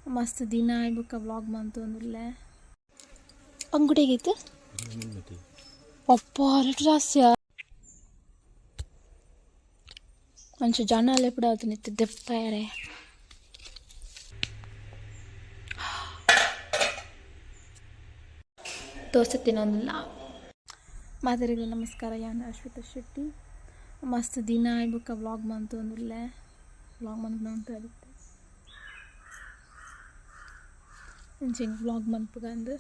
ಮಸ್ತ್ ದಿನ ಆಯ್ ಬೊಕ್ಕ ವ್ಲಾಗ್ ಮಂತೊಂದುಲ್ಲೆ ಅಂಗುಡೆಗಿತ್ತು ಪಪ್ಪ ರೇಟ್ ಜಾಸ್ತಿ ಅಂಚ ಜನ ಅಲ್ಲೇ ಆತನಿತ್ತು ದೆಪ್ಪಾಯರೆ. ದೋಸೆ ತಿನ್ನೋದಿಲ್ಲ. ಮಾತೆರೆಗ್ಲ ನಮಸ್ಕಾರ. ಯಾನ್ ಅಶ್ವಿತಾ ಶೆಟ್ಟಿ. ಮಸ್ತ್ ದಿನ ಆಯ್ ಬೊಕ್ಕ ವ್ಲಾಗ್ ಮಂತೊಂದುಲ್ಲೆ. ವ್ಲಾಗ್ ಮನ್ಪುನ ಅಂತ ಅಂಚ ವ್ಲಾಗ್ ಮನ್ಪುಗಂದು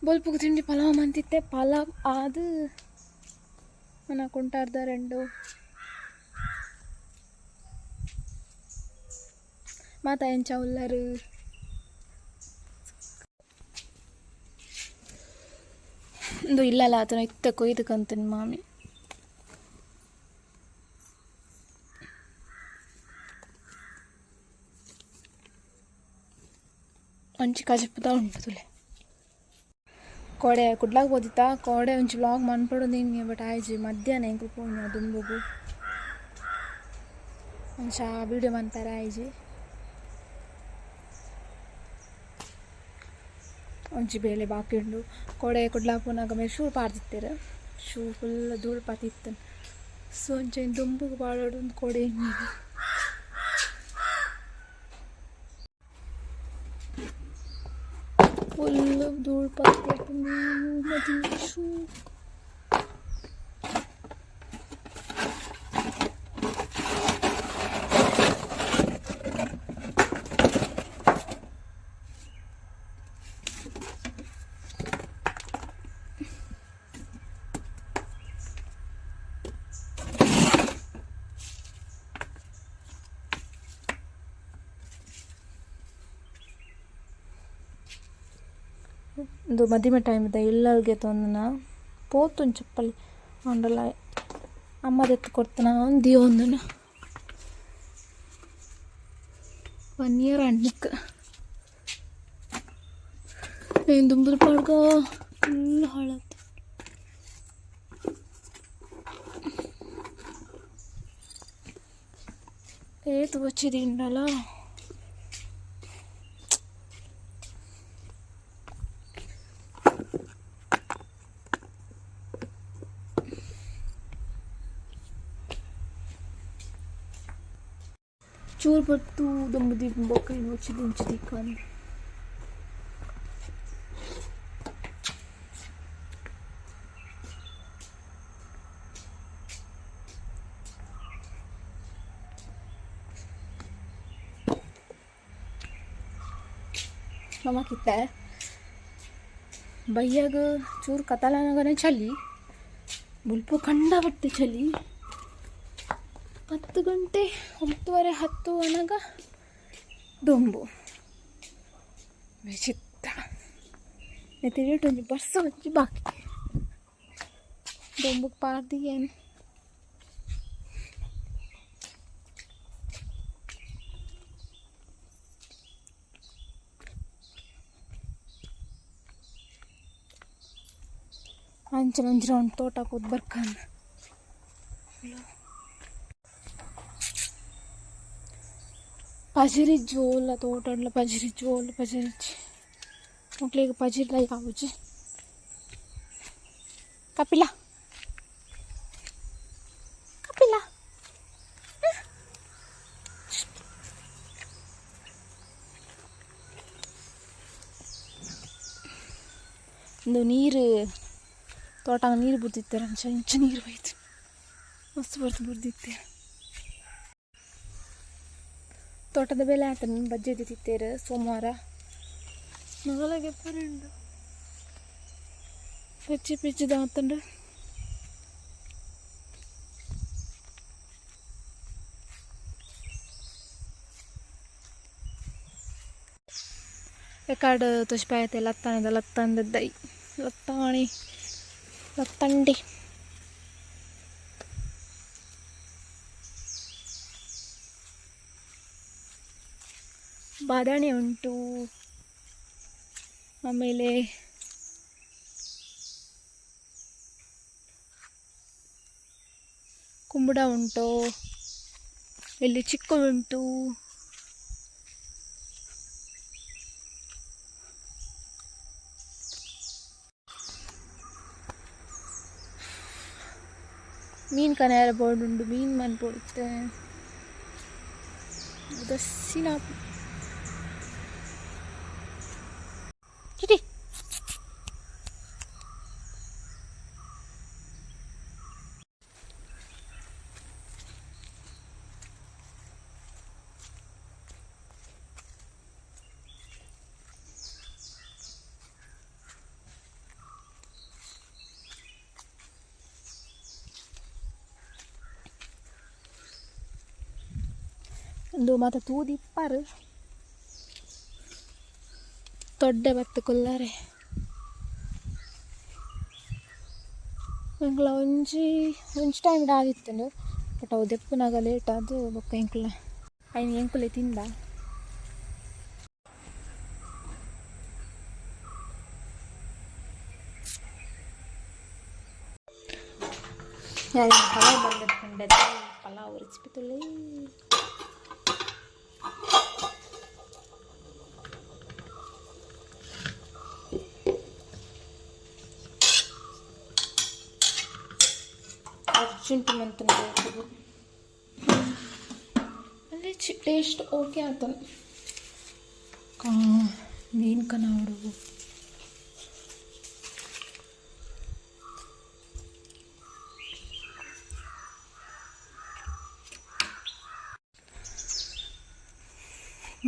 ಬೊಲ್ಪುಗು ತಿಂಡಿ ಪಲಾವ್ ಮಂತಿತ್ತೆ. ಪಲಾವ್ ಆದ್ మన కుంటాರ್ದ రెండు ಮಾತ ಎಂಚ ಉಲ್ಲರು? ಇಂದು ಇಲ್ಲಲ್ಲ ಆತನ ಇತ್ತ ಕೊಯ್ದು ಕಂತನ್ ಮಾಮಿ. ಒಂಜಿ ಕಜಿಪುದ ಉಂಟು ತುಲೆ. ಕೋಡೆ ಕುಡ್ಲಾಗ ಪೋದಿತ್ತ. ಕೋಡೆ ಒಂಜಿ ವ್ಲಾಗ್ ಮನ್ಪೊಡು ನಿಂಗೆ, ಬಟ್ ಆಯ್ಜಿ. ಮಧ್ಯಾಹ್ನ ಎಂಕುಲು ಪೋಯಿನ ದುಂಬುಗು, ಅಂಚ ವೀಡಿಯೋ ಮನ್ಪೆರೆ ಆಯ್ಜಿ. ಒಂಜಿ ಬೇಲೆ ಬಾಕಿ ಉಂಡು. ಕೋಡೆ ಕುಡ್ಲ ಪೋನಾಗ ಮೇರ್ ಶೂ ಪಾಡ್ದಿತ್ತೆರ್. ಶೂ ಫುಲ್ ಧೂಳು ಪಾತಿತ್ತು. ಸೊ ಅಂಚ ದುಂಬುಗು ಪಾಡೊಡು ಕೋಡೆ. ಫುಲ್ ಧೂಳು ಪಾತಿ ಶೂ. ಇಂದು ಮದಿಮೆ ಟೈಮ್ದ ಇಲ್ಲಲ್ಗೆ ತೊಂದನ ಪೋತುಂಡು ಚಪ್ಪಲಿ. ಆಂಡಲ ಅಮ್ಮ ದೆತ್ತ್ ಕೊರ್ತನ ದೀವೊಂದುನ. 1 ಇಯರ್ ಆಂಡ್ ನಿಕ್ಕ್. ಐನ್ ದುಂಬುದ ಪಾಡ್ಗ ಫುಲ್ ಹಾಳಾತು. ಏತ್ ಬೊಚ್ಚಿ ದಿಂಡಲ. ಚೂರು ಪೊರ್ತು ದುಂಬು ದೀಪುಂಡು ಬೊಕ್ಕ ಐನ್ ಬೊಚ್ಚಿ ದಿಂಚಿ ತಿಕ್ಕಂದ್. ನಮಕ್ ಇತ್ತೆ ಬಯ್ಯಗ್ ಚೂರು ಕತ್ತಲಾನಗನೆ ಚಳಿ, ಬೊಲ್ಪು ಕಂಡಪಟ್ಟೆ ಚಳಿ. 10 ಗಂಟೆ, 9:30, 10 ಅನಗ ದೊಂಬು ವಿಚಿತ್ರ. ನೆತ್ತಿರೇಟ್ ಒಂಜಿ ಬರ್ಸ ಒಂಜಿ ಬಾಕಿ ದೊಂಬುಗ್ ಪಾರ್ದಿ ಏನು. ಅಂಚನೆ ಒಂಜಿ ರೌಂಡ್ ತೋಟ ಪೋದು ಬರ್ಕಂದ್. ಪಜಿರಿಜ್ಜಿ ಓಲ್ಲ ತೋಟಡ್ಲ ಪಜಿರಿಜ್ಜಿ, ಓಲ್ಲ ಪಜಿರಿಜ್ಜಿ. ಮೊಕ್ಲೆಗ್ ಪಜಿರ್ಲ ಯಾವುಜಿ. ಕಪಿಲ, ಕಪಿಲ. ಇಂದು ನೀರು ತೋಟ ನೀರು ಬುದ್ದಿತ್ತೆರ್. ಅಂಚ ಇಂಚ ನೀರು ಬೈತು ಮಸ್ತ್ ಬರ್ತು ಬುರ್ದಿತ್ತೆರ್. ತೋಟದ ಬೇಲೆ ಆತನ ಬಜ್ಜೆ ತಿತ್ತೇರು ಸೋಮವಾರ ಮಗಳಿಗೆ ಉಂಡು ಪಚ್ಚಿ ಪಿಚ್ಚಿ ದಾತಂಡು. ಎಕಾಡ್ ತುಷ್ಪಾಯತೆ ಲತ್ತಾನದ ಲತ್ತಂದ ದೈ ಲತ್ತಾಣಿ ಲತ್ತಂಡಿ. ಬಾದಾಣಿ ಉಂಟು. ಆಮೇಲೆ ಕುಂಬುಡ ಉಂಟು. ಇಲ್ಲಿ ಚಿಕ್ಕ ಉಂಟು. ಮೀನು ಕನೆಯರ ಬೋರ್ಡ್ ಉಂಡು, ಮೀನು ಮನ್ಪೊಡುತ್ತೆ ಉದಸ್ಸಿನ ಚಿಟಿ. ಒಂದು ಮಾತ ತೂದಿಪ್ಪಾರು ತೊಡ್ಡೆ ಬತ್ತು ಕುಲ್ಲಾರೆ. ಎಂಕ್ಲ ಒಂಜಿ ಒಂಜಿ ಟೈಮ್ ಆದಿತ್ತುಂಡು, ಬಟ್ ಅವು ದೆಪ್ಪುನಾಗ ಲೇಟ್ ಅದು. ಬೊಕ್ಕ ಎಂಕುಲ ಐನ್ ಎಂಕುಲೆ ತಿಂದ. ಪಲಾವ್ ಬಂದಿಟ್ಕೊಂಡೆ, ಪಲಾವ್ ರೆಸಿಪಿ ತುಳಿ. ಅರ್ಜೆಂಟ್ ಮಂತಂದು ಅಲ್ಲಿ ಟೇಸ್ಟ್ ಓಕೆ ಆತನ. ಮೀನು ಕನಾಡು.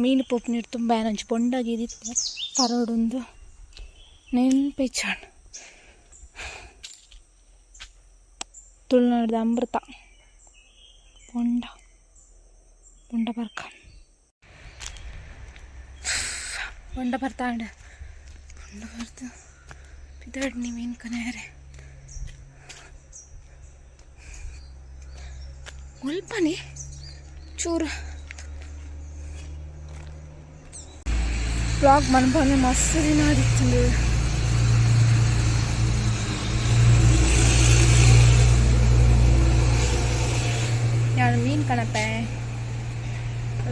ಮೀನು ಪೋಪ್ ನೀರು ತುಂಬ ಏನಂಚು ಬೊಂಡಾಗಿದ್ದಿತ್ತು ಪರೋಡೊಂದು ನೆನ್ಪಿಚ್ಚಾಣ. ತುಳುನಾಡ್ದ ಅಮೃತ ಬೊಂಡ, ಬೊಂಡ ಬರ್ಕ, ಬೊಂಡ ಬರ್ತಾಂಡ, ಬೊಂಡ ಬರ್ತು ಪಿದಾಡ್ನಿ ಮೀನು ಕನೆಯರೆ. ಮುಲ್ಪನೆ ಚೂರು ಬ್ಲಾಗ್ ಮನ್ಪನೆ ಮಸ್ತ್ ದಿನ ಆದಿತ್ತುಂಡು. ಯಾನು ಮೀನು ಕಣಪೆ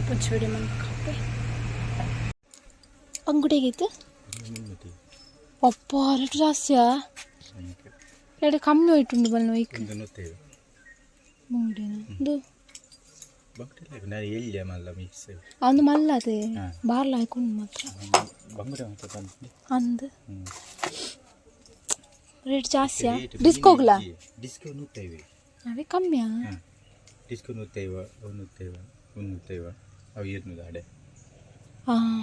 ಪುಂಚಿ ಮನ್ ಕಾಪೆ. ಬಂಗುಡೆಗಿತ್ತು ಅಪ್ಪ, ರೇಟ್ ಜಾಸ್ತಿಯಾ? ರೇಟ್ ಕಮ್ಮಿ ಹೋಯ್ತುಂಡು ಬಲ್ ನೋಯ್ಕ್. ಬಂಗುಡೆನ ಇದು ಅಂದು ಮಲ್ಲ ಅದೇ ಬಾರ್ಲ ಹಾಕೊಂಡು ಮಾತ್ರ. ಅಂದು ರೇಟ್ ಜಾಸ್ತಿಯಾ ಡಿಸ್ಕೋಗ್ಲ? ಡಿಸ್ಕೋ 150. ಅವೇ ಕಮ್ಮಿಯಾ? ಡಿಸ್ಕೋ 150, 150, 150. ಅವು 200 ಆಡೆ. ಹಾಂ,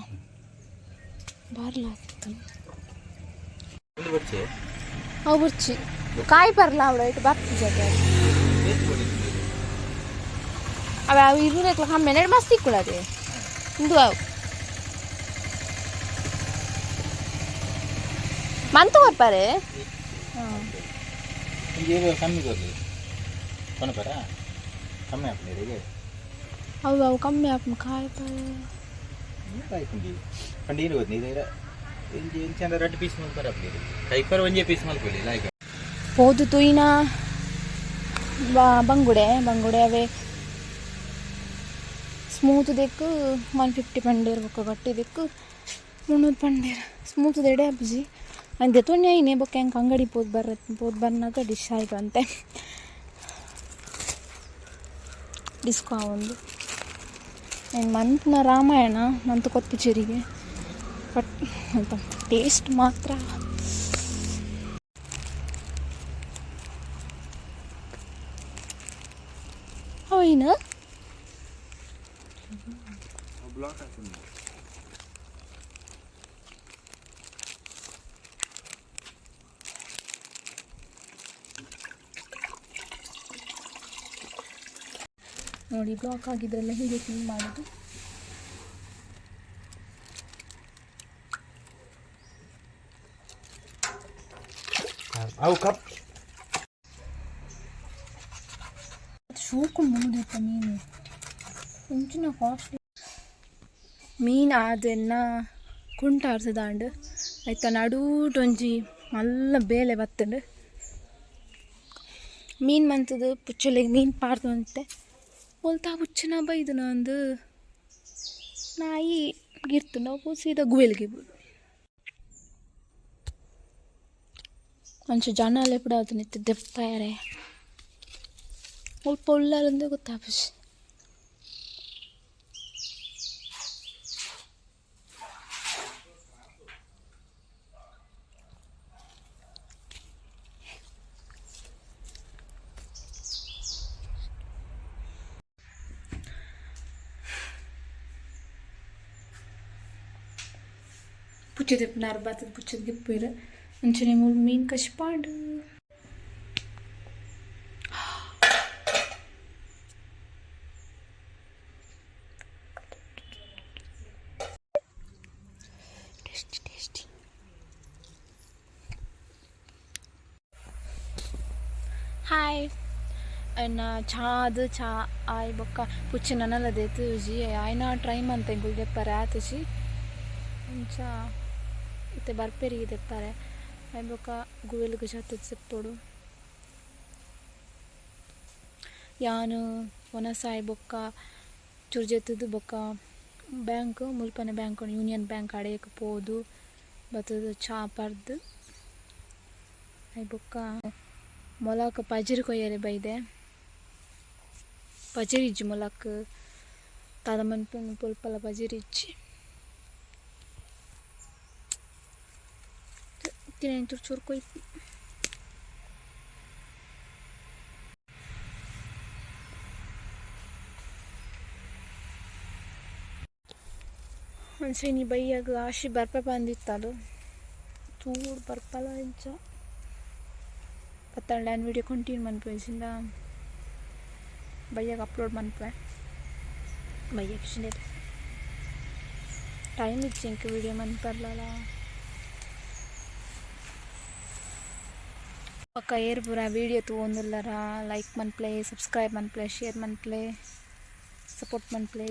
ಬಾರ್ಲ ಆಗ್ತದೆ. ಒಂದು ಬಚ್ಚೆ. ಅವು ಬುರ್ಚಿ ಕಾಯಿ ಪರ್ಲ ಅವಳ ಇಟ್ಟು ಬರ್ತಿ ಜೊತೆ. ಅವ ಅವು 200 ಕಮ್ಮಿ ನೆರಡು ಮಸ್ತ್ ಇಕ್ಕುಳದೆ ಇಂದು. ಅವು ಮಂತು ಕೊರ್ಪಾರೆ. ಹಾಂ. ಏನು ಕಮ್ಮಿ ಕೊರ್ಲಿ ಕೊನಪರ? ಕಮ್ಮಿ ಆಪುಂಡು. ಅವು ಅವು ಕಮ್ಮಿ ಆಪುಂಡು ಕಾಯಿ ಪರ. ಕಾಯ್ಪುಂಡಿ ಪಂಡ ಏನು ಗೊತ್ತ, ಇದು ಇಂಚ ಇಂಚ ರಡ್ಡ್ ಪೀಸ್ ಮಲ್ಪರ ಆಪುಂಡು. ಕೈಪರ್ ಒಂಜೇ ಪೀಸ್ ಮಲ್ಪೊಲಿ ಲಾಯ್ಕ. ಪೋದು ತೂಯಿನ ಬಂಗುಡೆ, ಬಂಗುಡೆ ಅವೇ ಸ್ಮೂತ್ ದೆಕ್ಕು 150 ಪಂಡೇರ್, ಬೊಕ್ಕ ಗಟ್ಟಿ ದೆಕ್ಕು 300 ಪಂಡೇರ್. ಸ್ಮೂತ್ ದೆಡೆ ಅಪ್ಜಿ ಅಂದೆ ದೆತೊನ್ನೆ ಐನೆ. ಬೊಕ್ಕ ಎಂಕ್ ಅಂಗಡಿ ಪೋದು ಬರ ಪೋದು ಬರ್ನಾಗ ಡಿಶ್ ಆಯ್ತು ಅಂತೆ ಡಿಸ್ಕೋ ಒಂದು ಮನ್ಪುನ ರಾಮಾಯಣ ಮಂತು ಕೊತ್ತುಚೇರಿಗೆ. ಬಟ್ ಅಂತ ಟೇಸ್ಟ್ ಮಾತ್ರ ಅವೇನು. ಬ್ಲಾಕ್ ಆಪುಂಡು. ನೋಡಿ, ಬ್ಲಾಕ್ ಆಗಿದ್ರೆಲ್ಲ ಹೀಗೆ ಕ್ಲೀನ್ ಮಾಡೋದು. ಅವು ಕಪ್. ಶೋಕು ಮುಗಿದಿತ್ತು ಮೀನು ಒಂಚಿನ ಕಾಸ್ಟ್ಲಿ ಮೀನು ಆದೆನ್ನ ಕುಂಟಾರ್ಸದಾಂಡ್ ಐತ ನಡೂಟೊಂಜಿ ಮಲ್ಲ ಬೇಲೆ ಬತ್ತುಂಡು. ಮೀನು ಮಂತದು ಪುಚ್ಚಲೆಗ್ ಮೀನು ಪಾಡ್ದು ಅಂತೆ. ಒಲ್ತಾ ಬುಚ್ಚನ ಬೈದನ ಅಂದು ನಾಯಿ ಗಿರ್ತುಂಡ ಅವು ಸೀದಾ ಗುವೆಲ್ಗೆ ಅಂಚ ಜನ ಲೆಪುಡಾದ್ ಇತ್ತೆ ದೆಪ್ಪಾಯೆರೆ ಮುಲ್ಪ ಉಳ್ಳಾರಂದೆ ಗೊತ್ತಾಪುಜಿ. ಪುಚ್ಚೆ ದೆಪ್ಪುನಾರ್ ಬತ್ತುದು ಪುಚ್ಚೆದ ಗಿಪ್ಪುವೆರ್ ಅಂಚನೆ ಮೂಲು ಮೀನ್ ಕಶ್ಪಾಂಡ್. Tasty tasty. Hi ಎನ್ನ ಚಾದ್ ಚಾ ಆಯ್ ಬೊಕ್ಕ ಪುಚ್ಚೆ ನನಲ ದೆತ್ತುಜಿ ಆಯ್ನ ಟ್ರೈ ಮಂತೆ ಎಂಕುಲು ದೆಪ್ಪರೆ ಆತುಜಿ ಅಂಚ ಇತ್ತೆ ಬರ್ಪೆರಿಗೆ ದೆಪ್ಪರೆ ಆಯ್ ಬೊಕ್ಕ ಗುವೆಲ್ಗ್ ಜತ್ತ್‌ದ್ ಜೆಪ್ಪೊಡು ಯಾನ್ ವನಸ್ ಆಯಿ ಬೊಕ್ಕ ಚೂರು ಜೆತ್ತ್‌ದ್ ಬೊಕ್ಕ ಬ್ಯಾಂಕ್ ಮುಲ್ಪನೆ ಬ್ಯಾಂಕ್ ಉಂಡು ಯೂನಿಯನ್ ಬ್ಯಾಂಕ್ ಅಡೆಗ್ ಪೋದು ಬತ್ತ್‌ದ್ ಚಾ ಪರ್ದ್ ಆಯ್ ಬೊಕ್ಕ ಮೊಲಕ್ ಪಜಿರ್ ಕೊಯ್ಯೆರೆ ಬೈದೆ ಪಜಿರ್ ಇಜ್ಜಿ ಮೊಲಕ್ ದಾದ ಮನ್ಪುನು ಒಲ್ಪಲ ಪಜಿರ್ ಇಜ್ಜಿ ಇತ್ತಿನೆನ್ ಚೂರು ಚೂರು ಕೊಯ್ಪಿ. ಅಂಚ ಇನಿ ಬಯ್ಯಗ್ ಆಶಿ ಬರ್ಪೆ ಪಂದಿತ್ತಲ್ ತೂವೊಡು ಬರ್ಪಲ ಇಜ್ಜ ಬತ್ತಂಡ ಯಾನ್ ವೀಡಿಯೋ ಕಂಟಿನ್ಯೂ ಮನ್ಪುವೆ ಇಜ್ಜಿಂಡ ಬಯ್ಯಗ್ ಅಪ್ಲೋಡ್ ಮನ್ಪುವೆ ಬಯ್ಯಗ್ ಇಜ್ಜಿಂಡ ಟೈಮ್ ಇಜ್ಜಿ ಎಂಕ್ ವೀಡಿಯೋ ಮನ್ಪರ್ಲಲ. ಬೊಕ ಏರ್ ಪೂರ ವೀಡಿಯೋ ತೂವೊಂದುಲ್ಲರ ಲೈಕ್ ಮನ್ಪುಲೆ ಸಬ್ಸ್ಕ್ರೈಬ್ ಮನ್ಪುಲೆ ಶೇರ್ ಮನ್ಪುಲೆ ಸಪೋರ್ಟ್ ಮನ್ಪುಲೆ.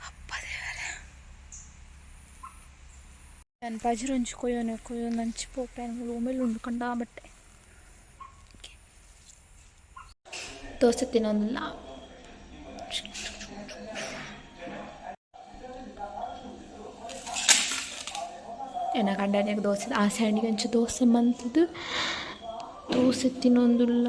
ಅಪ್ಪ ದೇವರೇ ಯಾನ್ ಪಜಿರ್ ಒಂಜಿ ಕೊಯ್ಯೊನೆ ಕೊಯ್ಯೊಂದು ಅಂಚಿ ಪೋಪೆ ಮೂಲು ಉಮೇಲ್ ಉಂಡು ಕಂಡಾಬಟ್ಟೆ ದೋಸೆ ತಿನ್ನೊಂದುಲ್ಲ. ಎನ್ನ ಕಂಡನಿಗ್ ದೋಸೆ ಆಸೆ ಆಂಡ್ ಅಂಚ ದೋಸೆ ಮಂತ್‌ದ್ ದೋಸೆ ತಿನ್ನೊಂದುಲ್ಲ.